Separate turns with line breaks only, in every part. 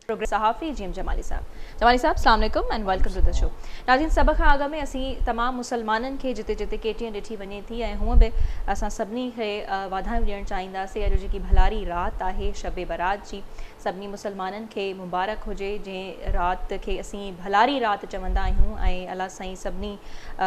Programme صحافي جي M Jamali صاحب. جمالي صاحب اسلام عليڪم and welcome to the show. ناظرين سڀ کان اڳ ۾ اسين تمام مسلمانن کي جتي جتي ڪي ٽي اين ڏٺي وڃي ٿي ۽ هونء به اسان سڀني کي واڌايون ڏيڻ چاهينداسين اڄ جيڪي ڀلاري رات آهي شب برات جي سڀني مسلمانن کي مبارڪ هجي جنهن رات کي اسين ڀلاري رات چوندا آهيون ۽ الله سائين سڀني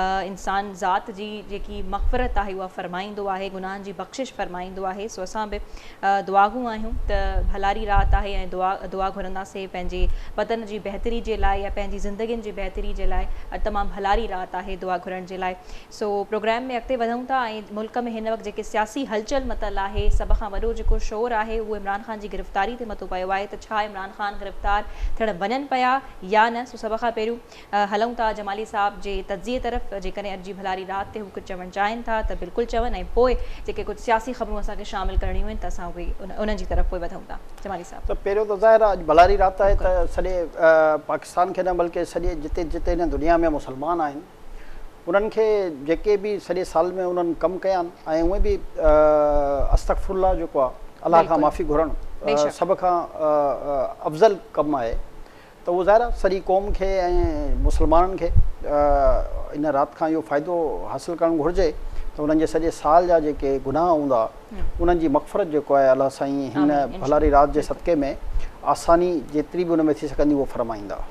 انسان ذات جي جيڪي مغفرت آهي اها فرمائيندو آهي گناهن جي بخشش فرمائيندو آهي سو اسان به دعاگو آهيون ته ڀلاري رات آهي ۽ دعا دعا گهرنداسين پنهنجي وطن جي بهتري جي لاء يا پنهنجي زندگين جي بهتري جي لاء تمام ڀلاري رات آهي دعا گهرڻ جي لاء سو پروگرام ۾ اڳتي وڌون ٿا ۽ ملڪ ۾ هن وقت جيڪي سياسي هلچل متل آهي سڀ کان وڏو جيڪو شور آهي اهو عمران خان جي گرفتاري تي متو پيو آهي ته ڇا عمران خان گرفتار ٿيڻ وڃن پيا يا نه سو سڀ کان پهريون هلون ٿا جمالي صاحب جي تجزيي طرف، جيڪڏهن اڄ جي ڀلاري رات تي هو ڪجهه چوڻ چاهين ٿا ته بلڪل چون ۽ پوء جيڪي ڪجهه سياسي خبرون اسان کي شامل ڪرڻيون آهن ته اسان اهي انهن جي طرف پوء وڌون ٿا. جمالي صاحب.
ته پهريون ته ظاهر آهي اڄ ڀلاري رات آهي ته سڄي پاڪستان کي نه بلڪه سڄي جتي جتي هن دنيا ۾ مسلمان آهن انهن کي جيڪي به سڄي سال ۾ انهن ڪم ڪيا آهن ۽ اونئن به استغفر الله جيڪو آهي الله کان معافي گهرڻ سڀ کان افضل ڪم آهي ته اهو ظاهر آهي سڄي قوم کي ۽ مسلمانن کي ان رات کان اهو فائدو حاصل ڪرڻ گهرجي ته انهن جي سڄي سال جا جيڪي گناهه هوندا انهن جي مغفرت جيڪو آهي الله سائين هن ڀلاري رات جي صدقي ۾ آساني جيتري به ان ۾ ٿي سگهندي اهو فرمائيندا.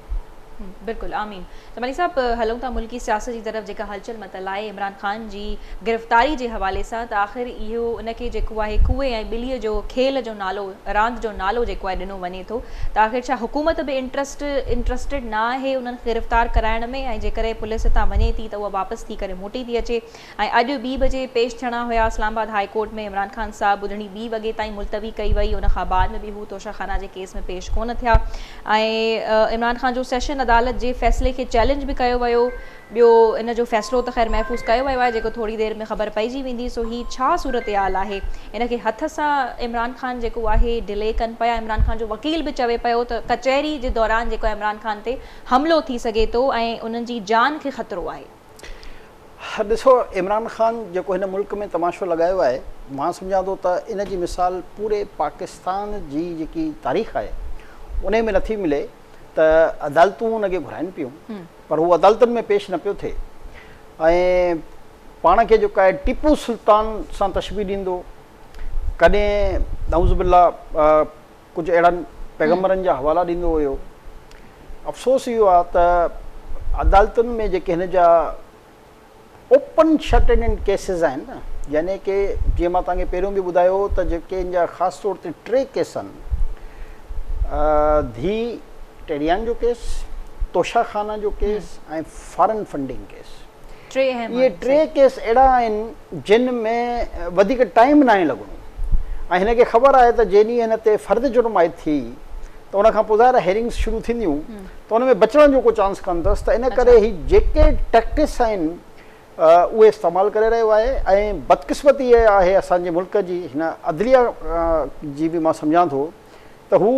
بلڪل آمين. جمالي صاحب هلون ٿا ملڪي سياست جي طرف جيڪا هلچل متل آهي عمران خان جي گرفتاري جي حوالي سان ته آخر اهو ان کي جيڪو آهي ڪوئي ۽ ٻلي جو کيل جو نالو راند جو نالو جيڪو آهي ڏنو وڃي ٿو ته آخر ڇا حڪومت به انٽرسٽ انٽرسٽيڊ نه آهي انهن کي گرفتار ڪرائڻ ۾ ۽ جيڪڏهن پوليس هتان وڃي ٿي ته اها واپس ٿي ڪري موٽي ٿي اچي ۽ اڄ ٻي بجي پيش ٿيڻا هيا اسلام آباد هاء ڪورٽ ۾ عمران خان صاحب ٻڌڻي ٻي وڳي تائين ملتوي ڪئي وئي ان کان بعد ۾ به هو توشه خانه جي ڪيس ۾ پيش ڪونه ٿيا ۽ عمران خان جو سيشن عدالت جي فيصلي کي چئلينج به ڪيو ويو ٻيو ان جو فيصلو ته خير محفوظ ڪيو ويو آهي جيڪو ٿوري دير ۾ خبر پئجي ويندي سو هي ڇا صورتحال آهي ان کي هٿ سان عمران خان جيڪو آهي ڊلي ڪن پيا عمران خان جو وڪيل به چوي پيو ته ڪچهري جي دوران جيڪو عمران خان تي حملو ٿي سگهي ٿو ۽ انهن جي جان کي خطرو آهي.
ڏسو عمران خان جيڪو هن ملڪ ۾ تماشو لڳايو آهي مان سمجهان ٿو ته ان جي مثال پوري پاڪستان جي جيڪي تاريخ آهي انهي ۾ نٿي ملي ته عدالتون ان کي گهرائن پيون پر هو عدالتن ۾ پيش نه پيو ٿئي ۽ پاڻ کي جيڪو آهي ٽيپو سلطان سان تشبيهه ڏيندو ڪڏهن نعوذ بالله ڪجهه اهڙن پيغمبرن جا حوالا ڏيندو هيو. افسوس اهو آهي ته عدالتن ۾ جيڪي هن جا اوپن شٽ اينڊ ڪيسز آهن نه يعني ڪي جيئن مان توهان کي پهريون به ٻڌايو هو ته جيڪي هن جا خاص طور تي ٽي ڪيس آهن ڌي ٽيريان جو ڪيس، توشا خانه جو ڪيس ۽ فارن فنڊنگ ڪيس. اهي ٽي ڪيس اهڙا آهن جن ۾ وڌيڪ ٽائيم ناهي لڳڻو ۽ هن کي خبر آهي ته جنهن ڏينهن هن تي فرد جرم عائد ٿي ته ان کان پوء ظاهر آهي هيرنگس شروع ٿينديون ته ان ۾ بچڻ جو ڪو چانس ڪانه اٿس ته ان ڪري هي جيڪي ٽيڪٽس آهن اهي استعمال ڪري رهيو آهي ۽ بدقسمتي آهي اسان جي ملڪ جي هن عدليه جي به مان سمجهان ٿو ته هو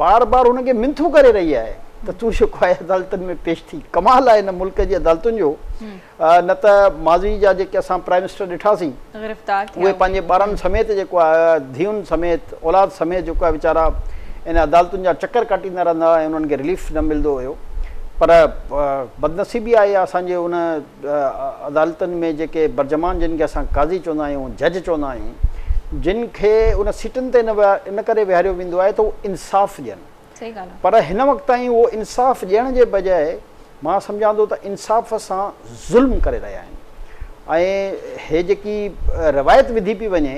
بار بار هن کي منٿون ڪري رهي آهي ته تون جيڪو آهي عدالتن ۾ پيش ٿي. ڪمال آهي هن ملڪ جي عدالتن جو نه ته ماضي جا جيڪي اسان پرائم منسٽر ڏٺاسين اهي پنهنجي ٻارن سميت جيڪو آهي ڌيئن سميت اولاد سميت جيڪو آهي ويچارا ان عدالتن جا چڪر ڪاٽيندا رهندا هئا ۽ انهن کي رليف نه ملندو هيو پر بدنصيبي آهي اسان جي ان عدالتن ۾ جيڪي برجمان جن کي اسان قاضي چوندا آهيون، جج چوندا آهيون، جن کي ان سيٽن تي ان ڪري ويهاريو ويندو آهي ته هو انصاف ڏين پر هن وقت تائين اهو انصاف ڏيڻ جي بجاء مان سمجهان ٿو ته انصاف سان ظلم ڪري رهيا آهن ۽ هي جيڪي روايت وڌي پئي وڃي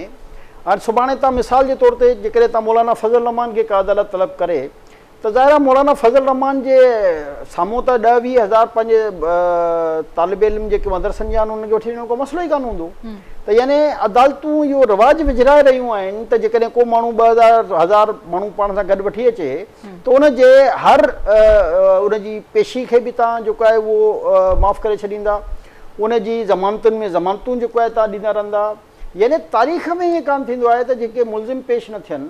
هاڻي سڀاڻي تان مثال جي طور تي جيڪڏهن تان مولانا فضل الرحمان کي ڪا عدالت طلب ڪري ته ظاهر آهي مولانا فضل الرحمان جي سامهون ته ڏهه ويهه هزار پنهنجي طالب علم جيڪي مدرسن جا آهن انهن کي وٺي وڃڻ ڪو مسئلو ئي ڪانه هوندو ته يعني عدالتون اهو رواج وجهرائي رهيون آهن ته جيڪڏهن ڪو ماڻهو ٻه هزار هزار ماڻهو پاڻ سان گڏ وٺي اچي ته ان جي هر ان جي پيشي کي به تان جيڪو آهي اهو معاف ڪري ڇڏيندا ان جي ضمانتن ۾ ضمانتون جيڪو آهي تان ڏيندا رهندا يعني تاريخ ۾ ائين ڪانه ٿيندو آهي ته جيڪي ملزم پيش نه ٿين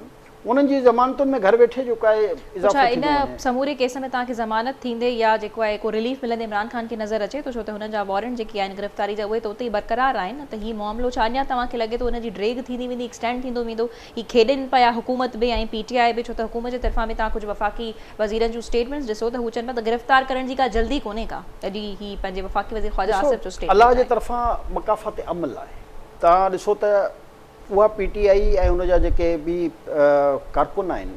انهن جي ضمانتن ۾ گهر ويٺي جيڪو آهي اضافو
ڇا
ٿيندو
ان
وڃي.
سموري ڪيس ۾ توهان کي ضمانت ٿيندي يا جيڪو آهي ڪو رليف ملندي عمران خان کي نظر اچي ٿو ڇو ته هنن جا وارنٽ جيڪي آهن گرفتاري جا اهي ته اتي ئي برقرار آهن نه ته هي معاملو ڇا اڃا توهان کي لڳي ٿو ان جي ڊيگهه ٿيندي ويندي ايڪسٽينڊ ٿيندو ويندو هي کيڏن پيا حڪومت به ۽ پي ٽي آء به ڇو ته حڪومت جي طرفان به توهان ڪجهه وفاقي وزيرن جون اسٽيٽمينٽس ڏسو ته هو چون پيا ته گرفتار ڪرڻ جي ڪا جلدي ڪونهي ڪا اڄ ئي هي پنهنجي وفاقي وزير خواجه
ڏسو
آصف جو اسٽيٽمينٽ
الله جي
آهي.
طرفان مڪافات عمل آهي توهان ڏسو ته اها پي ٽي آئي ۽ ان جا جيڪي به ڪارڪن آهن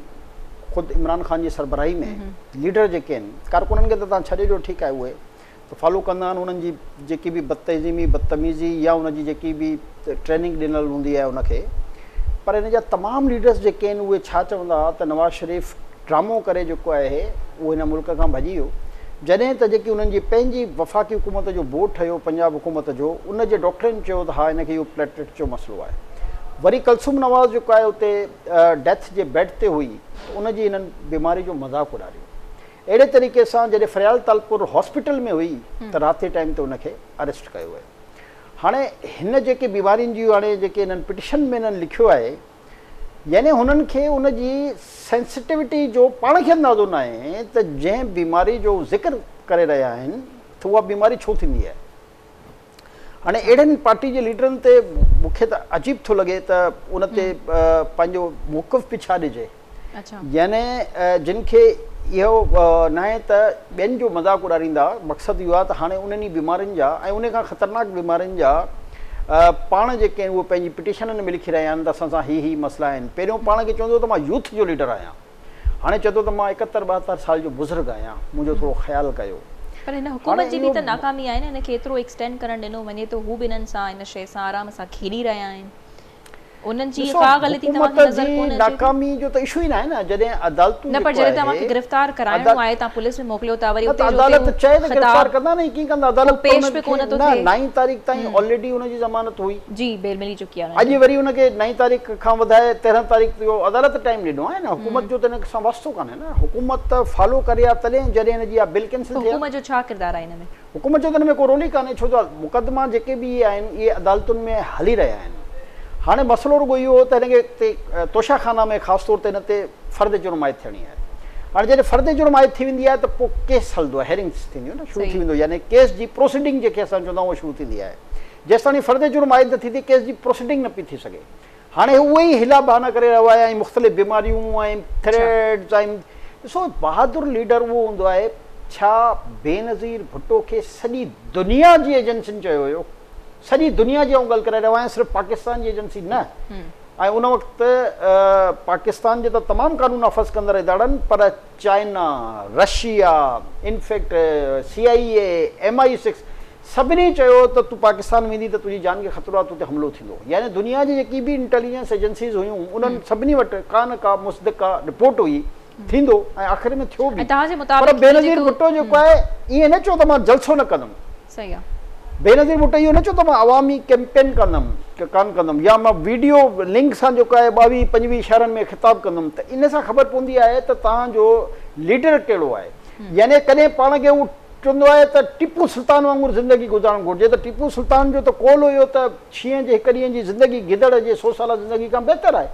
خود عمران خان جي سربراهي ۾ ليڊر جيڪي آهن ڪارڪنن کي ته توهان ڇڏي ڏيو ٺيڪ آهي اهي ته فالو ڪندا آهن انهن جي جيڪي به بدتهذيمي بدتميزي يا ان جي جيڪي به ٽريننگ ڏنل هوندي آهي ان کي پر ان جا تمام ليڊرس جيڪي آهن اهي ڇا چوندا ته نواز شريف ڊرامو ڪري جيڪو آهي اهو هن ملڪ کان ڀڄي ويو جڏهن ته جيڪي انهن جي پنهنجي وفاقي حڪومت جو بورڊ ٺهيو پنجاب حڪومت جو ان جي ڊاڪٽرن چيو ته ها هن کي اهو پليٽليٽس جو مسئلو آهي وري ڪلثوم نواز جيڪو آهي اتي ڊيٿ جي بيڊ تي هئي ته ان جي هنن بيماري جو مذاق اڏاريو اهڙي طريقي سان جڏهن فريال تالپور هاسپيٽل ۾ هئي ته رات جي ٽائيم تي ان کي اريسٽ ڪيو ويو هاڻي هن جيڪي بيمارين جي هاڻي جيڪي هنن پٽيشن ۾ هنن لکيو آهي يعني هنن کي ان جي سينسٽيوٽي جو پاڻ کي اندازو ناهي ته جنهن بيماري جو ذڪر ڪري رهيا آهن ته اها بيماري ڇو ٿيندي آهي. هاڻي اهڙن پارٽي جي ليڊرن تي مون کي ته عجيب ٿو لڳي ته ان تي پنهنجو موقف به ڇا ڏجي. يعني جن کي اهو ناهي ته ٻين جو مذاق اڏاريندا، مقصد اهو آهي ته هاڻي انهن ئي بيمارين جا ۽ ان کان خطرناڪ بيمارين جا پاڻ جيڪي آهن اهي پنهنجي پٽيشنن ۾ لکي رهيا آهن ته اسان سان هي هي مسئلا آهن. پهريون پاڻ کي چوندو هو ته مان يوٿ جو ليڊر آهيان، هاڻي چوي ٿو ته مان ايڪهتر ٻاهتر سال جو بزرگ آهيان، منهنجو ٿورو خيال ڪيو.
پر هن
هاڻي
حڪومت جي به
اهو
ته ناڪامي آهي نه، هن کي ايترو ايڪسٽينڊ ڪرڻ ڏنو وڃي ٿو، هو به انهن سان ان شيء سان آرام سان کيڏي رهيا آهن. انهن جي
ڏسو
ڪا غلطي توهان
حڪومت
کي نظر
جي
ڪونه اچي ٿي؟
ناڪامي جو ته اشو ئي ناهي نه جڏهن عدالتون
نه پر
جيڪو
جڏهن توهان کي
آهي
گرفتار ڪرائڻو آهي توهان پوليس ۾ موڪليو ٿا وري
نه
اتي
ته
جو اتي
عدالت
هو
چئي ته گرفتار
خطاب
ڪندا نه ڪيئن ڪندا
هو
عدالت ته
پيش
انهن
به
کي
ڪونه ٿو
نه
ٿئي.
نائين تاريخ تائين آلريڊي ان جي ضمانت هئي.
جي بيل ملي چڪي آهي انهن
اڄ
کي.
وري ان کي نائين تاريخ کان وڌائي 13 تاريخ جو عدالت ٽائيم ڏنو آهي نه حڪومت جو ته ان سان واسطو ڪانهي نه حڪومت ته فالو ڪري ها تڏهن جڏهن ان جي اها بل ڪينسل
ته
ٿئي ها.
حڪومت جو ڇا ڪردار آهي ان ۾؟
حڪومت جو ته ان ۾ ڪو رول ئي ڪانهي ڇو جو مقدما جيڪي به اهي آهن اهي عدالتن ۾ هلي رهيا آهن هاڻي مسئلو رڳو اهو هو ته هن کي تي توشا خانه ۾ خاص طور تي هن تي فرد جرم عائد ٿيڻي آهي هاڻي جڏهن فرد جرم عائد ٿي ويندي آهي ته پوء ڪيس هلندو آهي هيرنگس ٿينديون نه شروع ٿي ويندو يعني ڪيس جي پروسيڊنگ جيڪي اسان چوندا آهيون اها شروع ٿيندي آهي جيستاڻي فرد جرم عائد نه ٿي ٿئي ڪيس جي پروسيڊنگ نه پئي ٿي سگهي هاڻي هو اهي ئي حيلا بهانا ڪري رهيو آهي ۽ مختلف بيماريون ۽ ٿريٽس ۽ ڏسو بهادر ليڊر اهو هوندو آهي ڇا بينظير ڀٽو کي سڄي دنيا جي ايجنسين چيو هيو سڄي دنيا جي آئون ڳالهه ڪري رهيو آهيان صرف پاڪستان جي ايجنسي نه ۽ ان وقت پاڪستان جي ته تمام قانون نافذ ڪندڙ ادارن پر China Russia in fact C I A M I six سڀني چيو ته تون پاڪستان ويندين ته تنهنجي جان کي خطرو آهي تو تي حملو ٿيندو يعني دنيا جي جيڪي به انٽيليجنس ايجنسيز هيون انهن سڀني وٽ ڪا نه ڪا مصدقه رپورٽ هئي ٿيندو ۽ آخر ۾ ٿيو به پر بينظير ڀٽو جيڪو آهي ائين نه چيو ته مان جلسو نه ڪندم بينظير ڀٽو اهو نه چيو ته مان عوامي ڪيمپين ڪندم ڪانه ڪندم يا مان ويڊيو لنڪ سان جيڪو آهي 22 25 شهرن ۾ خطاب ڪندم ته ان سان خبر پوندي آهي ته توهان جو ليڊر ڪهڙو آهي يعني ڪڏهن پاڻ کي هو چوندو آهي ته ٽيپو سلطان وانگر زندگي گذارڻ گهرجي ته ٽيپو سلطان جو ته قول هيو ته شينهن جي هڪ ڏينهن جي زندگي گدڙ جي سو سالا زندگي کان بهتر آهي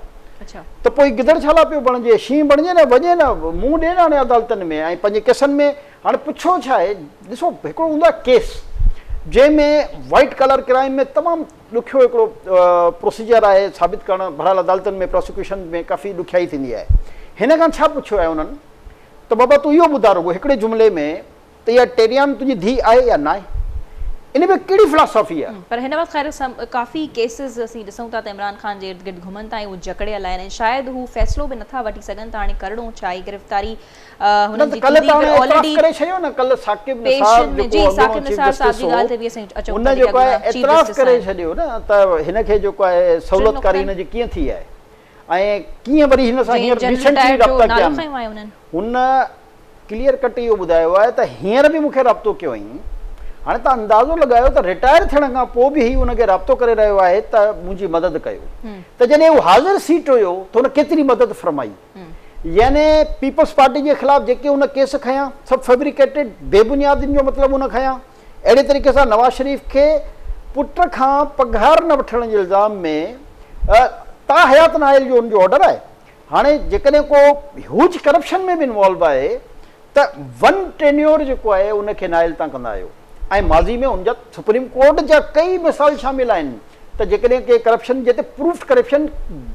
ته پوء گدڙ ڇا لاء پيو بڻجي شينهن بڻجي نه وڃي نه منهن ڏي نه هاڻي عدالتن ۾ ۽ پنهنجي ڪيسن ۾ هاڻي پڇو ڇا آهي ڏسو هڪڙو هوندو آهي ڪيس جنهن ۾ وائيٽ ڪالر ڪرائم ۾ تمام ڏکيو هڪڙو پروسيجر آهي ثابت ڪرڻ بهرحال عدالتن ۾ پراسيڪيوشن ۾ ڪافي ڏکيائي ٿيندي آهي هن کان ڇا پڇيو آهي انهن ته بابا تون اهو ٻڌاء رڳو هڪڙي جملي ۾ ته اها ٽيريان تنهنجي ڌيء آهي يا ناهي؟ ان ۾ ڪهڙي فلاسافي آهي؟
پر هن وقت خير ڪافي ڪيسز اسين ڏسون ٿا ته عمران خان جي ارد گرد گهمن ٿا ۽ هو جڪڙيل آهن ۽ شايد هو فيصلو به نٿا وٺي سگهن ته هاڻي ڪرڻو ڇا آهي گرفتاري
نه
هنن
ته
جي
ڪلهه
ٿيندي
ته
پر
هاڻي اعتراف
آلريڊي
ڪري ڇڏيو نه ڪلهه ثاقب نثار
پيشن ۾
جيڪو
جي
اڳوڻو
ثاقب
چيف
نثار صاحب
جسٽس
جي
هو
ڳالهه تي به اسين اچون
ان
ٿا جيڪي
جيڪو آهي
اڳوڻا چيف
اعتراف
جسٽس
ڪري
آهن.
ڇڏيو نه ته هن کي جيڪو آهي
ٽن
سهولتڪاري
نقطن
هن جي ڪيئن ٿي آهي ۽ ڪيئن وري هن سان
جي
هينئر
جنرل
ريسينٽلي
ڊائر جو
رابطا ڪيا
نالو
آهن.
کنيو آهي انهن.
هن ڪليئر ڪٽ اهو ٻڌايو آهي ته هينئر به مون کي رابطو ڪيو هئائين. هاڻي توهان اندازو لڳايو ته رٽائر ٿيڻ کان پوء به هي ان کي رابطو ڪري رهيو آهي ته منهنجي مدد ڪيو ته جڏهن هو حاضر سيٽ هيو ته هن ڪيتري مدد فرمائي يعني پيپلز پارٽي جي خلاف جيڪي هن ڪيس کنيا سڀ فيبريڪيٽيڊ بي بنياد ان جو مطلب هن کنيا اهڙي طريقي سان نواز شريف کي پٽ کان پگهار نه وٺڻ جي الزام ۾ تا حيات نااهل جو ان جو آرڊر آهي هاڻي جيڪڏهن ڪو هيوج ڪرپشن ۾ به انوالو آهي ته ون ٽينيور جيڪو آهي ان کي نااهل تان ڪندا آهيو ۽ ماضي ۾ ان جا سپريم ڪورٽ جا ڪئي مثال شامل آهن ته جيڪڏهن ڪي ڪرپشن جتي پروفڊ ڪرپشن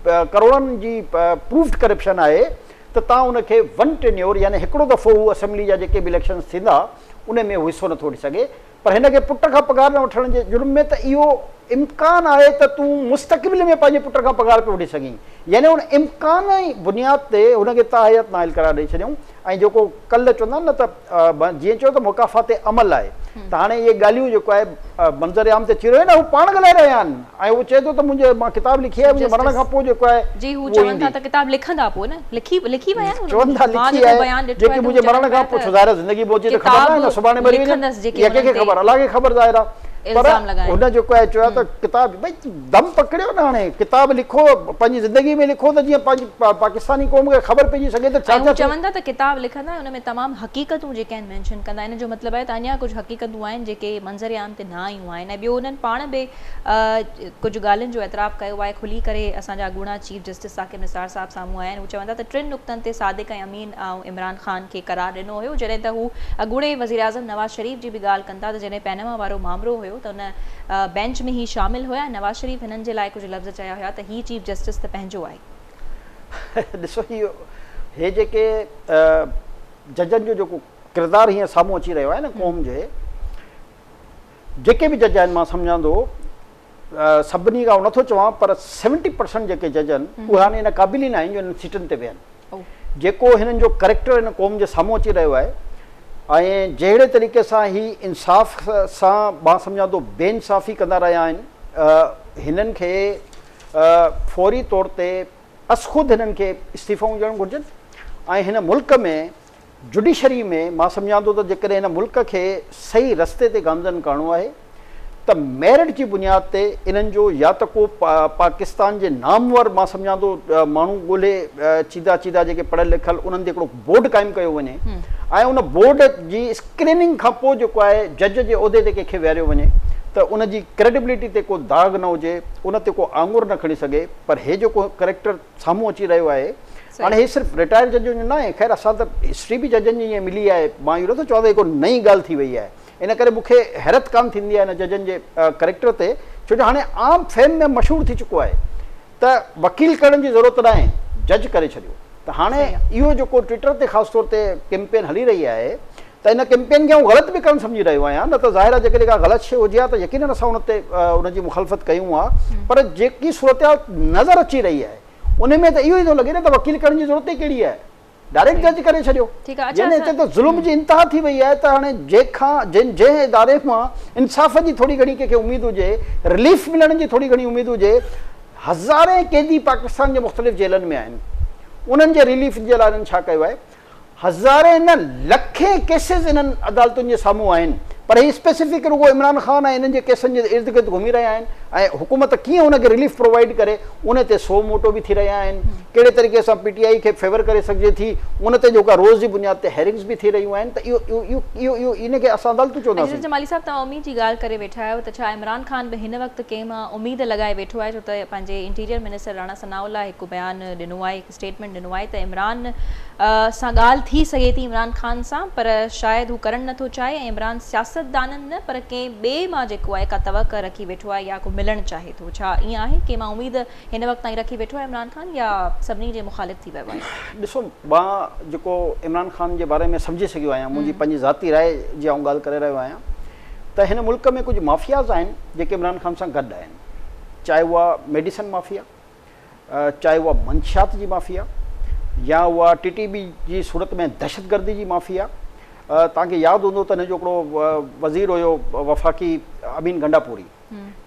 ڪروڙن جي پروفڊ ڪرپشن آهي ته تان ان کي ون ٽينيور يعني هڪڙو دفعو هو اسيمبلي جا جيڪي به اليڪشنز ٿيندا ان ۾ هو حصو نٿو وٺي سگهي پر هن کي پٽ کان پگهار نه وٺڻ جي جرم ۾ ته اهو امڪان آهي ته تون مستقبل ۾ پنهنجي پٽ کان پگهار پيو وٺي سگهين يعني ان امڪان جي بنياد تي هن کي تاحيات نااهل قرار ڏئي ڇڏيائون ۽ جيڪو ڪلهه چوندا آهن نه ته جيئن چيو ته مڪافات عمل آهي ته هاڻي اهي ڳالهيون جيڪو آهي منظر عام تي اچي رهيو آهن هو پاڻ ڳالهائي رهيا آهن ۽ هو چئي ٿو ته منهنجي مان ڪتاب لکي آهي منهنجي مرڻ کان پوء جيڪو آهي
جي هو چون ٿا ته ڪتاب لکندا پوء نه لکي لکي ويا آهن
چون ٿا لکي آهي جيڪي منهنجي مرڻ کان پوء ڇو ظاهر آهي زندگي پهچي ته خبر ناهي نه سڀاڻي مري وڃان يا ڪنهن کي خبر الله کي خبر ظاهر آهي پر هن جيڪو آهي چيو آهي ته ڪتاب ڀئي دم پڪڙيو نه هاڻي ڪتاب لکو پنهنجي زندگي ۾ لکو ته جيئن پنهنجي پاڪستاني قوم کي خبر پئجي سگهي ته ڇا ڇا
چون ٿا ته ڪتاب لکندا ان ۾ تمام حقيقتون جيڪي آهن مينشن ڪندا ان جو مطلب آهي ته اڃا ڪجهه حقيقتون آهن جيڪي منظر عام تي نه آيون آهن ۽ ٻيو انهن پاڻ به ڪجهه ڳالهين جو اعتراف ڪيو آهي کلي ڪري اسان جا اڳوڻا چيف جسٽس ثاقب نثار صاحب سامهون آيا آهن هو چون ٿا ته ٽن نقطن تي صادق ۽ امين آئون عمران خان کي قرار ڏنو هيو جڏهن ته هو اڳوڻي وزيراعظم نواز شريف جي به ڳالهه ڪن ٿا ته جڏهن پينما وارو مامرو هيو ته ان بينچ ۾ هي شامل هيا ۽ نواز شريف هنن جي لاء ڪجهه لفظ چيا هيا ته هي چيف جسٽس ته پنهنجو آهي.
ڏسو هي جيڪي ججن جو جيڪو ڪردار هينئر سامهون اچي رهيو آهي نه قوم جي جيڪي به جج آهن مان سمجهان ٿو سڀني کان نٿو چوان پر سيونٽي پرسنٽ جيڪي جج آهن اهي هاڻي ان قابل ئي نه آهن جو انهن سيٽن تي ويهن جيڪو هنن جو ڪريڪٽر هن قوم جي سامهون اچي رهيو آهي ۽ جهڙي طريقي سان هي انصاف سان مان سمجهان ٿو بي انصافي ڪندا رهيا آهن هنن کي فوري طور تي ازخود هنن کي استعيفائون ڏيڻ گهرجن ۽ هن ملڪ ۾ جڊيشري ۾ مان سمجهان ٿو ته جيڪڏهن هن ملڪ کي صحيح رستي تي گامزن ڪرڻو آهي ته ميرٽ جي بنياد تي انهن جو يا ته ڪو پاڪستان جي نامور مان سمجهان ٿو ماڻهو ڳولهي چيدا چيدا جيڪي پڙهيل لکيل انهن تي هڪڙو بورڊ قائم ڪيو وڃي ۽ ان بورڊ جي اسڪريننگ کان پوء جيڪو آهي جج جي عهدي تي ڪنهن کي ويهاريو وڃي ته ان جي ڪريڊبلٽي تي ڪو داغ نه هجي ان تي ڪو آڱر نه کڻي سگهي پر هي جيڪو ڪريڪٽر سامهون اچي رهيو آهي هاڻي هي صرف رٽائر ججن جو ناهي خير اسان ته هسٽري به ججن جي ائين ملي آهي مان اهو نٿو چوان ته هي ڪو نئين ڳالهه ٿي وئي آهي ان ڪري مون کي حيرت ڪانه ٿيندي آهي هن ججن جي ڪريڪٽر تي ڇو جو هاڻي عام فهم ۾ مشهور ٿي چڪو آهي ته وڪيل ڪرڻ جي ضرورت ناهي جج ڪري ڇڏيو ته هاڻي اهو جيڪو ٽوئٽر تي خاص طور تي ڪيمپين هلي رهي آهي ته ان ڪيمپين کي آئون غلط به ڪانه سمجهي رهيو آهيان نه ته ظاهر آهي جيڪڏهن ڪا غلط شيء هجي ها ته يقينن اسان ان تي ان جي مخالفت ڪيون ها پر جيڪي صورتحال نظر اچي رهي آهي ان ۾ ته اهو ئي ٿو لڳي نه ته وڪيل ڪرڻ جي ضرورت ئي ڪهڙي آهي ڊائريڪٽ جج ڪري ڇڏيو يعني هتي ته ظلم جي انتها ٿي وئي آهي ته هاڻي جنهن کان جنهن اداري مان انصاف جي ٿوري گهڻي ڪنهن کي اميد هجي رليف ملڻ جي ٿوري گهڻي اميد هجي هزارين قيدي پاڪستان جي مختلف جيلن ۾ آهن انهن جي رليف جي لاء انهن ڇا ڪيو آهي هزارين نه لکين ڪيسز انهن عدالتن جي سامهون آهن پر هي اسپيسفڪ رڳو عمران خان ۽ انهن جي ڪيسن جي ارد گرد گهمي رهيا آهن ۽ حڪومت ڪيئن ان کي رليف پرووائيڊ ڪري ان تي سو موٽو به ٿي رهيا آهن ڪهڙي طريقي سان پي ٽي آئي کي فيور ڪري سگهجي ٿي ان تي جيڪا روز جي بنياد تي هيرنگز به ٿي رهيون آهن ته اهو اهو اهو اهو ان کي اسان عدالتون چونداسين.
عزيز جمالي صاحب توهان اميد جي ڳالهه ڪري ويٺا آهيو ته ڇا عمران خان به هن وقت ڪنهن مان اميد لڳائي ويٺو آهي ڇو ته پنهنجي انٽيريئر منسٽر راڻا ثناء الله هڪ بيان ڏنو آهي اسٽيٽمينٽ ڏنو آهي ته عمران سان ڳالهه ٿي سگهي ٿي عمران خان سان پر شايد هو ڪرڻ نٿو چاهي ۽ عمران سياستدانن نه پر ڪنهن ٻئي مان جيڪو آهي ڪا توقع رکي ويٺو آهي يا ڪو ملڻ چاهي ٿو ڇا ائين آهي ڪنهن مان اميد هن وقت تائين رکي ويٺو آهي عمران خان يا سڀني جي مخالف ٿي ويو آهي.
ڏسو مان جيڪو عمران خان جي باري ۾ سمجهي سگهيو آهيان منهنجي پنهنجي ذاتي راء جي آئون ڳالهه ڪري رهيو آهيان ته هن ملڪ ۾ ڪجهه مافياز آهن جيڪي عمران خان سان گڏ آهن چاهي اها ميڊيسن مافيا چاهي اها منشيات جي مافيا يا اها ٽي ٽي بي جي صورت ۾ دهشتگردي جي مافيا توهان کي ياد هوندو ته هن جو هڪڙو وزير هيو وفاقي امين گنڊاپوري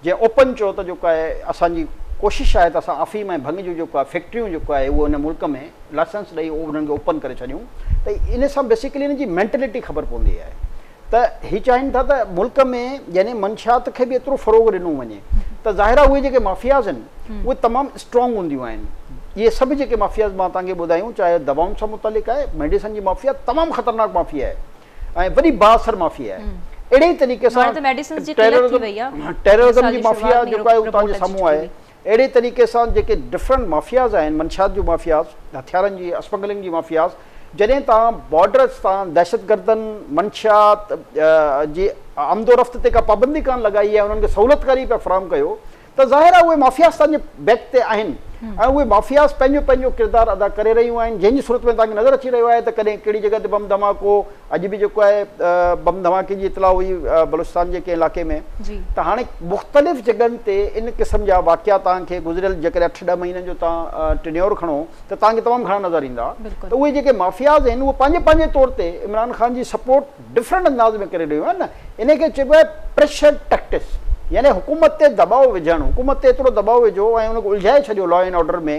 جنهن اوپن چيو ته جيڪو آهي اسان جي ڪوشش آهي ته اسان آفيم ۽ ڀنگ جون جيڪو آهي فيڪٽريون جيڪو آهي اهو هن ملڪ ۾ لائسنس ڏئي اهو انهن کي اوپن ڪري ڇڏيون ته ان سان بيسيڪلي ان جي مينٽلٽي خبر پوندي آهي ته هي چاهين ٿا ته ملڪ ۾ يعني منشيات کي به ايترو فروغ ڏنو وڃي ته ظاهر آهي اهي جيڪي مافياز آهن اهي تمام اسٽرانگ هونديون آهن اهي سڀ جيڪي مافياز مان توهان کي ٻڌايون چاهي دوائن سان متعلق آهي ميڊيسن جي مافيا تمام خطرناڪ مافيا آهي ۽ وڏي بااثر مافيا آهي اهڙي ئي طريقي سان ٽيررزم جي مافيا جيڪو آهي اهو توهان جي سامهون آهي. اهڙي طريقي سان جيڪي ڊفرنٽ مافياز آهن، منشيات جون مافياز، هٿيارن جي اسمگلنگ جي مافياز، جڏهن توهان بارڊرز تان دهشتگردن، منشيات جي آمدورفت تي ڪا پابندي ڪانه لڳائي ۽ انهن کي سهولتڪاري پيا فراهم ڪيو ته ظاهر آهي اهي مافياز توهان جي بيڪ تي آهن ۽ اهي مافياز پنهنجو پنهنجو ڪردار ادا ڪري رهيون آهن جنهن جي صورت ۾ توهان کي نظر اچي رهيو آهي ته ڪڏهن ڪهڙي جڳهه تي بم ڌماڪو اڄ به جيڪو آهي بم ڌماڪي جي اطلاع هئي بلوچستان جي ڪنهن علائقي ۾ ته هاڻي مختلف جڳهن تي ان قسم جا واقعا توهان کي گذريل جيڪڏهن اٺ ڏهه مهينن جو توهان ٽينيور کڻو ته توهان کي تمام گهڻا نظر ايندا ته اهي جيڪي مافياز آهن اهي پنهنجي پنهنجي طور تي عمران خان جي سپورٽ ڊفرنٽ انداز ۾ ڪري رهيون آهن نه ان کي چئبو آهي پريشر ٽيڪٽس يعني حڪومت تي دٻاء وجهڻ حڪومت تي ايترو دٻاء وجهو ۽ ان کي الجهائي ڇڏيو لا اينڊ آرڊر ۾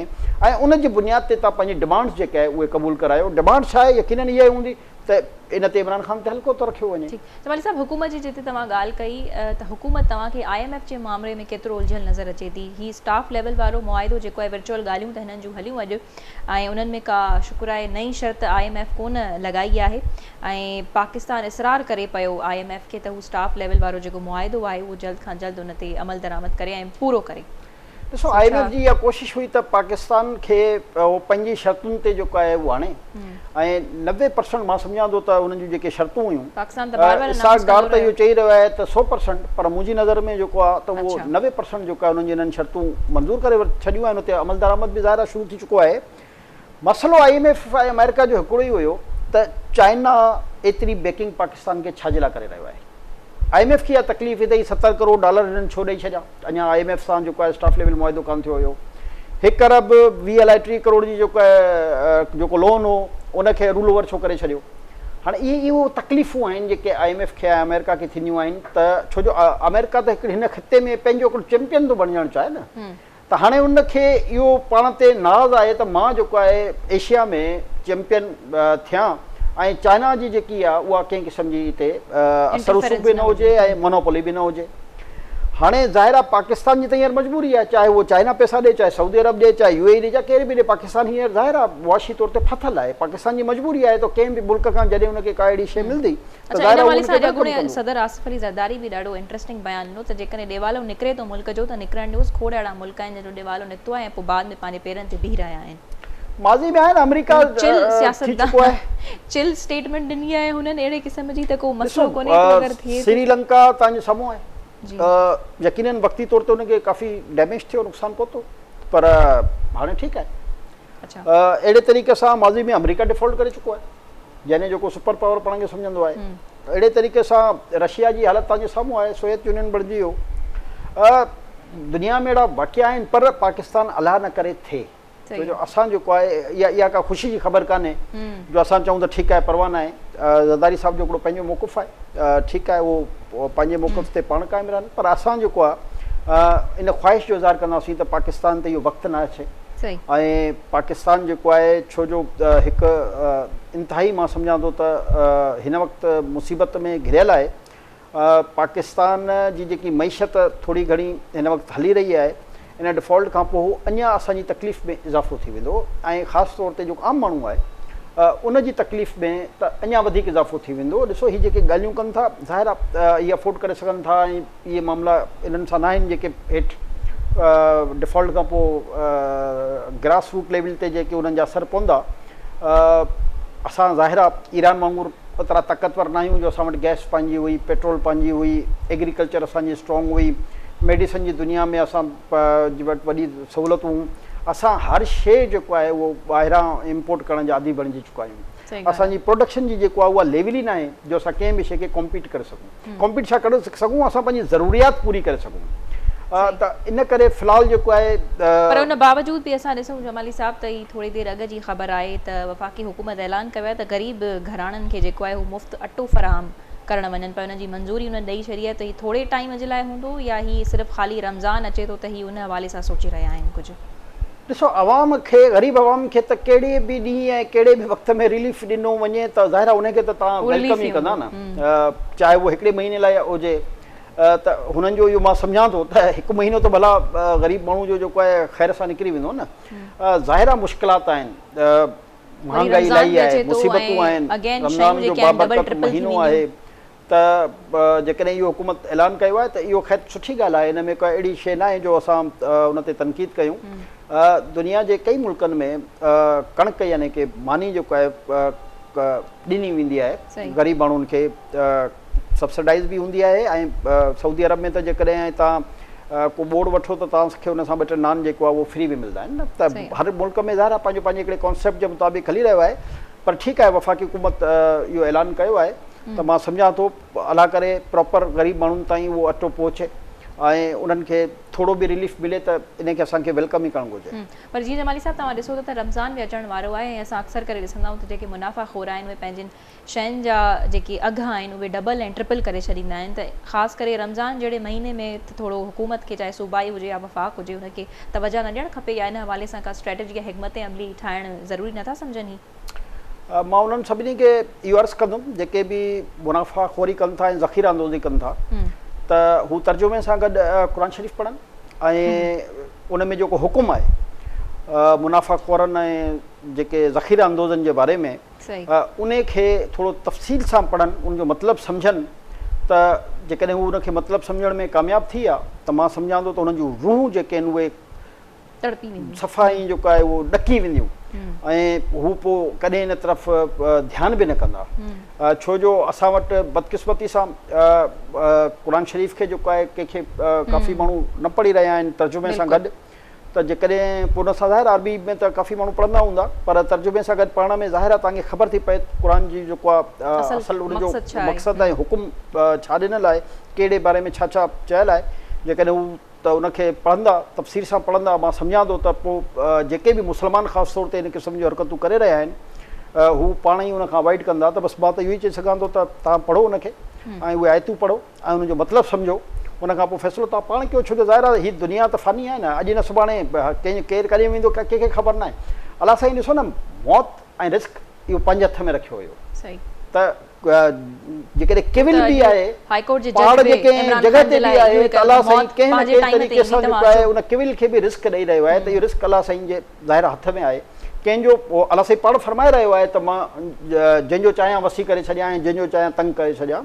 ۽ ان جي بنياد تي توهان پنهنجي ڊمانڊس جيڪي آهي اهي قبول ڪرايو ڊمانڊ ڇا آهي يقينن اها ئي هوندي ته ان تي عمران خان تي هلڪو ٿو رکيو وڃي.
ٺيڪ جمالي صاحب حڪومت جي جتي توهان ڳالهه ڪئي ته حڪومت توهان کي I M F جي مامري ۾ ڪيترو الجهيل نظر اچي ٿي هي اسٽاف ليول وارو معاهدو جيڪو آهي ورچوئل ڳالهيون ته هنن جون هليون اڄ ۽ انهن ۾ ڪا شڪر آهي نئين شرط I M F ڪونه لڳائي آهي ۽ پاڪستان اصرار ڪري پيو I M F کي ته هو اسٽاف ليول وارو جيڪو معاهدو آهي اهو جلد کان جلد ان تي عملدرآمد ڪري ۽ پورو ڪري.
ڏسو I M F جي اها ڪوشش هئي ته پاڪستان کي اهو پنهنجي شرطن تي جيڪو آهي اهو آڻي ۽ 90% مان سمجهان ٿو ته انهن جون جيڪي شرطون هيون اسحاق ڊار ته اهو چئي رهيو آهي ته 100% پر منهنجي نظر ۾ جيڪو آهي ته اهو 90% جيڪو آهي انهن جي انهن شرطون منظور ڪري ڇڏيون آهن اتي عملدرآمد به ظاهر آهي شروع ٿي چڪو آهي. مسئلو I M F ۽ آمريڪا جو هڪڙو ئي هيو ته چائنا ايتري بيڪنگ پاڪستان کي ڇا جي لاء ڪري رهيو آهي. I M F کي اها تڪليف هئي ته هي 70 ڪروڙ ڊالر هنن ڇو ڏئي ڇڏيا، اڃا I M F سان جيڪو آهي اسٽاف ليول معاهدو ڪانه ٿيو هيو. هڪ ارب 20 الائي 30 ڪروڙ جي جيڪو آهي جيڪو لون هو ان کي رول اوور ڇو ڪري ڇڏيو. هاڻي اهي اهو تڪليفون آهن جيڪي I M F کي ۽ آمريڪا کي ٿينديون آهن ته ڇو جو آمريڪا ته هڪڙي هن خطي ۾ پنهنجو هڪڙو چيمپيئن ٿو بڻجڻ چاهي نه. ته هاڻي ان کي اهو پاڻ تي ناز آهي ته مان جيڪو آهي ايشيا ۾ چيمپيئن ٿيان ۽ چائنا جي جيڪي آهي اها ڪنهن قسم جي هتي اثر رسوخ به نه هجي ۽ مونوپولي به نه هجي. هاڻي ظاهر آهي پاڪستان جي ته هينئر مجبوري آهي چاهي اهو چائنا پئسا ڏي چاهي سعودي عرب ڏي چاهي يو اي اي ڏي چاهي ڪير به ڏي پاڪستان هينئر ظاهر آهي معاشي طور تي ڦاٿل آهي پاڪستان جي مجبوري آهي ته ڪنهن به ملڪ کان جڏهن ان کي ڪا اهڙي شيء ملندي
اڇا ان حوالي سان اڄ اڳوڻي صدر آصف علي زرداري به ڏاڍو انٽريسٽنگ بيان ڏنو ته جيڪڏهن ڏيوالو نڪري ٿو ملڪ جو ته نڪرڻ ڏيوس کوڙ اهڙا ملڪ آهن جن جو ڏيوالو نڪتو آهي ۽ پوء بعد ۾ پنهنجي پيرن تي بيهي رهيا آهن.
ماضي ۾ آهي نه آمريڪا
چل ٿي چڪو آهي. چل اسٽيٽمينٽ ڏني آهي هنن اهڙي قسم جي ته ڪو مسئلو ڪونهي ته اگر ٿئي
ٿو. سري لنڪا توهان جي سامهون آهي يقينن وقتي طور تي ان کي ڪافي ڊيميج ٿيو نقصان پهتو پر هاڻي ٺيڪ آهي. اهڙي طريقي سان ماضي ۾ آمريڪا ڊيفالٽ ڪري چڪو آهي يعني جيڪو سپر پاور پاڻ کي سمجهندو آهي اهڙي طريقي سان رشيا جي حالت توهان جي سامهون آهي سوويت يونين بڻجي ويو دنيا ۾ اهڙا واقعا آهن پر پاڪستان الله نه ڪري ٿئي ڇو جو اسان جيڪو آهي اها اها ڪا خوشي جي خبر ڪانهي جو اسان چئون ته ٺيڪ آهي پرواهه ناهي زرداري صاحب جو هڪڙو پنهنجو موقف آهي ٺيڪ آهي اهو پنهنجي موقف تي پاڻ قائم رهن پر اسان جيڪو آهي ان خواهش جو اظهار ڪنداسين ته پاڪستان تي اهو وقت نه اچي ۽ پاڪستان جيڪو آهي ڇو جو هڪ انتهائي مان سمجهان ٿو ته هن وقت مصيبت ۾ گهريل آهي پاڪستان جي جيڪي معيشت ٿوري گهڻي هن وقت هلي رهي آهي ان ڊفالٽ کان پوء اڃا اسان جي تڪليف ۾ اضافو ٿي ويندو ۽ خاص طور تي جيڪو عام ماڻهو آهي ان جي تڪليف ۾ ته اڃا وڌيڪ اضافو ٿي ويندو ڏسو هي جيڪي ڳالهيون ڪن ٿا ظاهر آهي هي افورڊ ڪري سگهن ٿا ۽ اهي معاملا انهن سان ناهن جيڪي هيٺ ڊفالٽ کان پوء گراس روٽ ليول تي جيڪي انهن جا اثر پوندا اسان ظاهر آ ايران وانگر اوترا طاقتور ناهيون جو اسان وٽ گئس پنهنجي هئي پيٽرول پنهنجي هئي ايگريڪلچر اسان جي اسٽرانگ هئي ميڊيسن جي دنيا ۾ اسان وٽ وڏي سهولتون هيون اسان هر شيء جيڪو آهي اهو ٻاهران امپورٽ ڪرڻ جا عادي بڻجي چڪا آهيون اسان جي پروڊڪشن جي جيڪو آهي اها ليول ئي ناهي جو اسان ڪنهن به شيء کي ڪمپيٽ ڪري سگهون ڪمپيٽ ڇا ڪري سگهون اسان پنهنجي ضروريات پوري ڪري سگهون ته ان ڪري في الحال جيڪو آهي.
پر ان باوجود به اسان ڏسون جمالي صاحب ته هي ٿوري دير اڳ جي خبر آهي ته وفاقي حڪومت اعلان ڪيو آهي ته غريب گهراڻن کي جيڪو آهي هو مفت اٽو فراهم ڪرڻ وڃن پيا ان جي منظوري انهن ڏئي ڇڏي آهي ته هي ٿوري ٽائيم جي لاء هوندو يا هي صرف خالي رمضان اچي ٿو ته هي ان حوالي سان سوچي رهيا آهن ڪجهه.
ڏسو عوام کي غريب عوام کي ته ڪهڙي به ڏينهن ۽ ڪهڙي به وقت ۾ رليف ڏنو وڃي ته ظاهر آهي ان کي ته توهان welcome ئي ڪندا نه چاهي اهو هڪڙي مهيني لاء هجي ته هنن جو اهو مان سمجهان ٿو ته هڪ مهينو ته ڀلا غريب ماڻهو جو جيڪو آهي خير سان نڪري ويندو نه ظاهر آهي مشڪلات آهن مهانگائي الاهي آهي مصيبتون آهن رمضان جو بابرڪت مهينو آهي. ته جيڪڏهن اهو حڪومت اعلان ڪيو آهي ته اهو خير سٺي ڳالهه آهي ان ۾ ڪا اهڙي شيء ناهي جو اسان ان تي تنقيد ڪيون. دنيا جي ڪئي ملڪن ۾ ڪڻڪ يعني ڪي ماني جيڪو آهي ڏني ويندي آهي غريب ماڻهن کي سبسڊائز به هوندي آهي ۽ سعودي عرب ۾ ته جيڪڏهن توهان ڪو ٻوڙ وٺو ته توهان کي ان سان ٻه ٽي نان جيڪو آهي اهو فري به ملندا آهن ته هر ملڪ ۾ ظاهر آهي پنهنجو پنهنجي هڪڙي ڪانسيپٽ جي مطابق هلي رهيو آهي پر ٺيڪ آهي وفاقي حڪومت اهو اعلان ڪيو آهي ته مان سمجهان ٿو الله ڪري پراپر غريب ماڻهن تائين اهو اٽو پهچي ۽ انهن کي ٿورو به رليف ملي ته ان کي اسان کي welcome ئي ڪرڻ گهرجي.
پر جيئن جمالي صاحب توهان ڏسو ٿا ته رمضان به اچڻ وارو آهي ۽ اسان اڪثر ڪري ڏسندا آهيون ته جيڪي منافع خور آهن اهي پنهنجين شين جا جيڪي اگهه آهن اهي ڊبل ۽ ٽرپل ڪري ڇڏيندا آهن ته خاص ڪري رمضان جهڙي مهيني ۾ ته ٿورو حڪومت کي چاهي صوبائي هجي يا وفاق هجي ان کي توجه نه ڏيڻ کپي يا ان حوالي سان ڪا اسٽريٽجي يا حڪمت عملي ٺاهڻ ضروري نٿا سمجهن هي؟
مان انهن سڀني کي اهو عرض ڪندم جيڪي به منافع خوري ڪن ٿا ۽ ذخيره اندوزي ڪن ٿا ته هو ترجمي سان گڏ قرآن شريف پڙهن ۽ ان ۾ جيڪو حڪم آهي منافع خورن ۽ جيڪي ذخيره اندوزن جي باري ۾ ان کي ٿورو تفصيل سان پڙهن ان جو مطلب سمجهن ته جيڪڏهن هو ان کي مطلب سمجهڻ ۾ ڪامياب ٿي ويا ته مان سمجهان ٿو ته انهن جون روحون جيڪي آهن اهي
تڙپي وينديون.
صفا ائين جيڪو آهي اهو ڏڪي وينديون ۽ هو پوء ڪڏهن ان طرف ڌيان به نه ڪندا ڇو جو اسان وٽ بدقسمتي سان قرآن شريف کي جيڪو آهي ڪنهن کي ڪافي ماڻهو نه پڙهي رهيا آهن ترجمي سان گڏ ته جيڪڏهن پوء ان سان ظاهر عربي ۾ ته ڪافي ماڻهو پڙهندا هوندا پر ترجمي سان گڏ پڙهڻ ۾ ظاهر آهي توهان کي خبر ٿي پئي قرآن جي جيڪو آهي اصل ان جو مقصد ۽ حڪم ڇا ڏنل آهي ڪهڙي باري ۾ ڇا ڇا چيل آهي جيڪڏهن هو ته ان کي پڙهندا، تفسير سان پڙهندا، مان سمجهان ٿو ته پوء جيڪي به مسلمان خاص طور تي ان قسم جون حرڪتون ڪري رهيا آهن هو پاڻ ئي ان کان اوائڊ ڪندا ته بس مان ته اهو ئي چئي سگهان ٿو ته توهان پڙهو ان کي ۽ اهي آيتون پڙهو ۽ ان جو مطلب سمجهو ان کان پوء فيصلو توهان پاڻ ڪيو ڇو جو ظاهر آهي هي دنيا ته فاني آهي نه اڄ نه سڀاڻي ڪنهن ڪير ڪڏهن ويندو ڪنهن کي خبر ناهي الله سائين ڏسو نه موت ۽ رزق اهو پنهنجي هٿ ۾ رکيو هيو ته جيڪڏهن ڪيول به آهي پهاڙ جي ڪنهن جڳهه تي به آهي ته الله سائين ڪنهن نه ڪنهن طريقي سان جيڪو آهي ان ڪيول کي به رزق ڏئي رهيو آهي ته اهو رزق الله سائين جي ظاهر هٿ ۾ آهي ڪنهن جو الله سائين پاڻ فرمائي رهيو آهي ته مان جنهن جو چاهيان وسيع ڪري ڇڏيان ۽ جنهن جو چاهيان تنگ ڪري ڇڏيان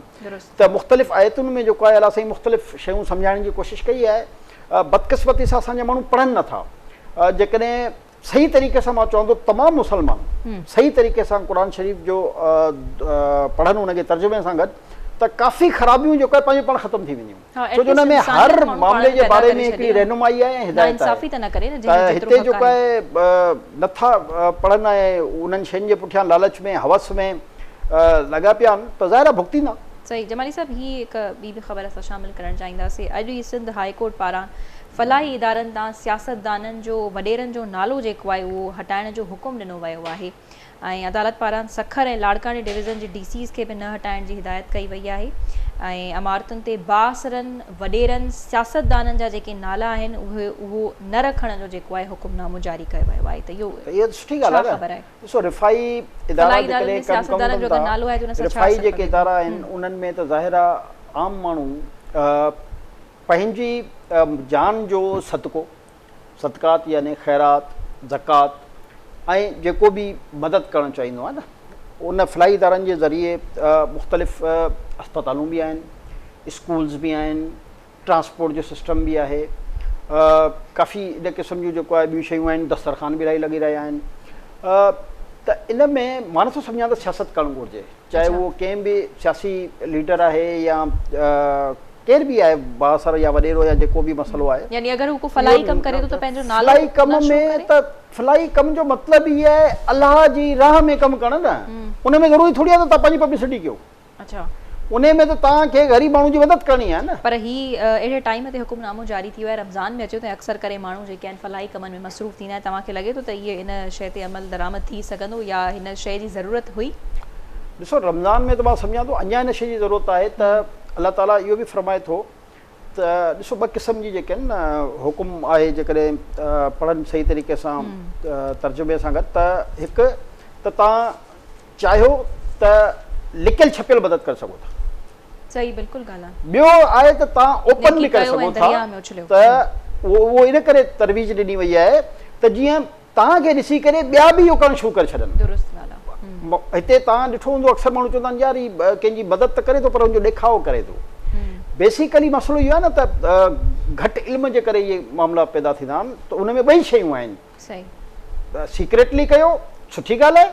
ته مختلف آيتن ۾ جيڪو آهي الله سائين مختلف شيون سمجهائڻ جي ڪوشش ڪئي آهي بدقسمتي سان اسان جا ماڻهو پڙهن نٿا جيڪڏهن صحيح طريقي سان مان چوان ٿو تمام مسلمان صحيح طريقي سان قرآن شريف جو پڙهن ان کي ترجمي سان گڏ ته ڪافي خرابيون جيڪو آهي پنهنجو پاڻ ختم ٿي وينديون ڇو جو ان ۾ هر معاملي جي باري ۾ هڪڙي رهنمائي آهي ۽ هدايت آهي ته هتي جيڪو آهي نٿا پڙهن ۽ انهن شين جي پٺيان لالچ ۾ هوس ۾ لڳا پيا آهن ته ظاهر آهي ڀڳتيندا.
صحيح جمالي صاحب هي هڪ ٻي به خبر اسان شامل ڪرڻ چاهينداسين اڄ ئي سنڌ هاء ڪورٽ پاران فلاحي ادارن تان سياستدانن جو وڏيرن جو نالو جيڪو آهي اهو هٽائڻ جو حڪم ڏنو ويو آهي ۽ عدالت پاران سکر ۽ لاڙڪاڻي ڊويزن جي ڊي سيز کي به نه هٽائڻ جي هدايت ڪئي وئي آهي ۽ عمارتن تي بااثرن وڏيرن سياستدانن جا جيڪي نالا آهن اهي اهو نه رکڻ جو جيڪو آهي حڪم نامو جاري ڪيو ويو آهي ته اهو
ته اها ته سٺي ڳالهه
ڇا
آهي نه
خبر آهي
ڏسو رفاهي ادارا
فلاحي ادارن
جيڪڏهن
۾
ڪم ڪم
سياستدانن
ڪن
جو اگر
ٿا
نالو آهي ته ان سان ڇا
رفاهي
اثر
جيڪي
پوي ٿو
ادارا آهن انهن ۾ ته ظاهر آهي عام ماڻهو پنهنجي جان جو صدقو، صدقات يعني خيرات، زڪوات ۽ جيڪو به مدد ڪرڻ چاهيندو آهي نه ان فلاحي ادارن جي ذريعي مختلف اسپتالون به آهن، اسڪولز به آهن، ٽرانسپورٽ جو سسٽم به آهي، ڪافي ان قسم جون جيڪو آهي ٻيون شيون آهن، دسترخوان به الاهي لڳي رهيا آهن ته ان ۾ مان نٿو سمجهان ته سياست ڪرڻ گهرجي چاهي اهو ڪنهن به سياسي ليڊر آهي يا ڪير به آهي بااثر يا وڏيرو يا جيڪو به مسئلو آهي.
يعني اگر هو ڪو فلاحي ڪم ڪري ٿو ته پنهنجو نالو
فلاحي ڪم
نه شو
۾
ڪري؟
ته فلاحي ڪم جو مطلب ئي آهي الله جي راهه ۾ ڪم ڪرڻ نه ان ۾ ضروري ٿوري آهي ته توهان پنهنجي پبلسٽي ڪيو.
اڇا.
انهي ۾ ته توهان کي غريب ماڻهو جي مدد ڪرڻي آهي نه.
پر هي اهڙي ٽائيم تي حڪم نامو جاري ٿي ويو آهي رمضان ۾ اچيو ته اڪثر ڪري ماڻهو جيڪي آهن فلاحي ڪمن ۾ مصروف ٿيندا آهن توهان کي لڳي ٿو ته اهي ان شيء تي عمل درآمد ٿي سگهندو يا هن شيء جي ضرورت هئي؟
ڏسو رمضان ۾ ته مان سمجهان ٿو اڃا ان شيء جي ضرورت آهي ته الله تعاليٰ اهو به فرمائي ٿو ته ڏسو ٻه قسم جي جيڪي آهن نه حڪم آهي جيڪڏهن پڙهن صحيح طريقي سان ترجمي سان گڏ ته هڪ ته توهان چاهيو ته لڪيل ڇپيل مدد ڪري سگهو ٿا.
صحيح بلڪل ڳالهه آهي.
ٻيو آهي ته توهان اوپن
نيڪي
به ڪري
ڪيو
سگهو
۽
ٿا
درياهه ۾ اڇليو.
ته اهو ان ڪري ترويج ڏني وئي آهي ته جيئن توهان کي ڏسي ڪري ٻيا به اهو ڪرڻ شروع ڪري ڇڏن.
درست ڳالهه آهي.
هتي توهان ڏٺو هوندو اڪثر ماڻهو چوندا آهن يار هي ڪنهن جي مدد ته ڪري ٿو پر ان جو ڏيکاء ڪري ٿو. بيسيڪلي مسئلو اهو آهي نه ته گهٽ علم جي ڪري اهي معاملا پيدا ٿيندا آهن ته ان ۾ ٻئي شيون آهن. سيڪريٽلي ڪيو سٺي ڳالهه آهي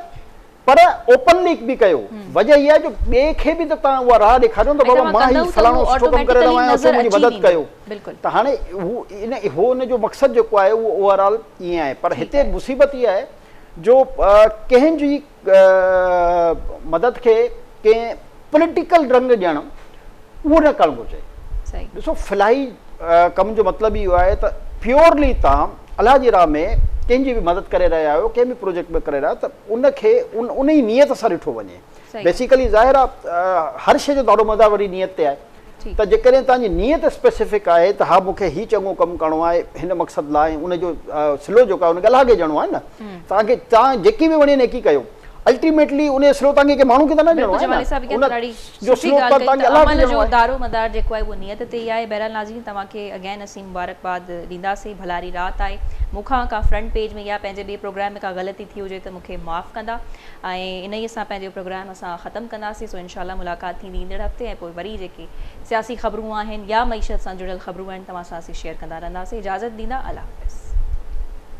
پر اوپنلي به ڪيو وجه اها آهي جو ٻئي کي به ته توهان اها راهه ڏيکاريو نه ته بابا مان هي فلاڻو سٺو ڪم ڪري رهيو آهيان اچو منهنجي مدد ڪيو ته هاڻي هو ان هو ان جو مقصد جيڪو آهي اهو اوور آل ائين آهي پر هتي مصيبت اها آهي جو ڪنهن جي مدد کي ڪنهن پوليٽيڪل رنگ ڏيڻ اهو نه ڪرڻ گهرجي. ڏسو فلاحي ڪم جو مطلب اهو آهي ته پيورلي توهان الله جي راهه ۾ ڪنهن جي به مدد ڪري رهيا آهيو ڪنهن به پروجيڪٽ ۾ ڪري رهيا آهيو ته ان کي ان ئي نيت سان ڏٺو وڃي. بيسيڪلي ظاهر آهي هر شيء جو دارومدار وري نيت تي آهي ته جيڪڏهن توهان جي نيت اسپيسفڪ آهي ته ها مون کي هي چڱو ڪم ڪرڻو آهي هن مقصد لاء ۽ ان جو صلو جيڪو آهي ان کي الله کي ڏيڻو آهي نه توهان کي توهان جيڪي به وڻي نيڪي ڪيو الٽيميٽلي ان جو صلو توهان کي ڪنهن ماڻهو کي ته نه ڏيڻو آهي نه ان جو صلو ته توهان کي الله کي ڏيڻو آهي.
دارو مدار جيڪو آهي اهو نيت تي ئي آهي. بهرحال ناظرين توهان کي اگين اسين مبارڪباد ڏينداسين ڀلاري رات آهي مون کان ڪا فرنٽ پيج ۾ يا پنهنجي ٻئي پروگرام ۾ ڪا غلطي ٿي هجي ته مون کي معاف ڪندا ۽ انهيء سان پنهنجو پروگرام اسان ختم ڪنداسين سو انشاء الله ملاقات ٿيندي ايندڙ هفتي ۽ پوء وري جيڪي سياسي خبرون آهن يا معيشت سان جڙيل خبرون آهن توهان سان اسين شيئر ڪندا رهنداسين اجازت ڏيندا الله حافظ.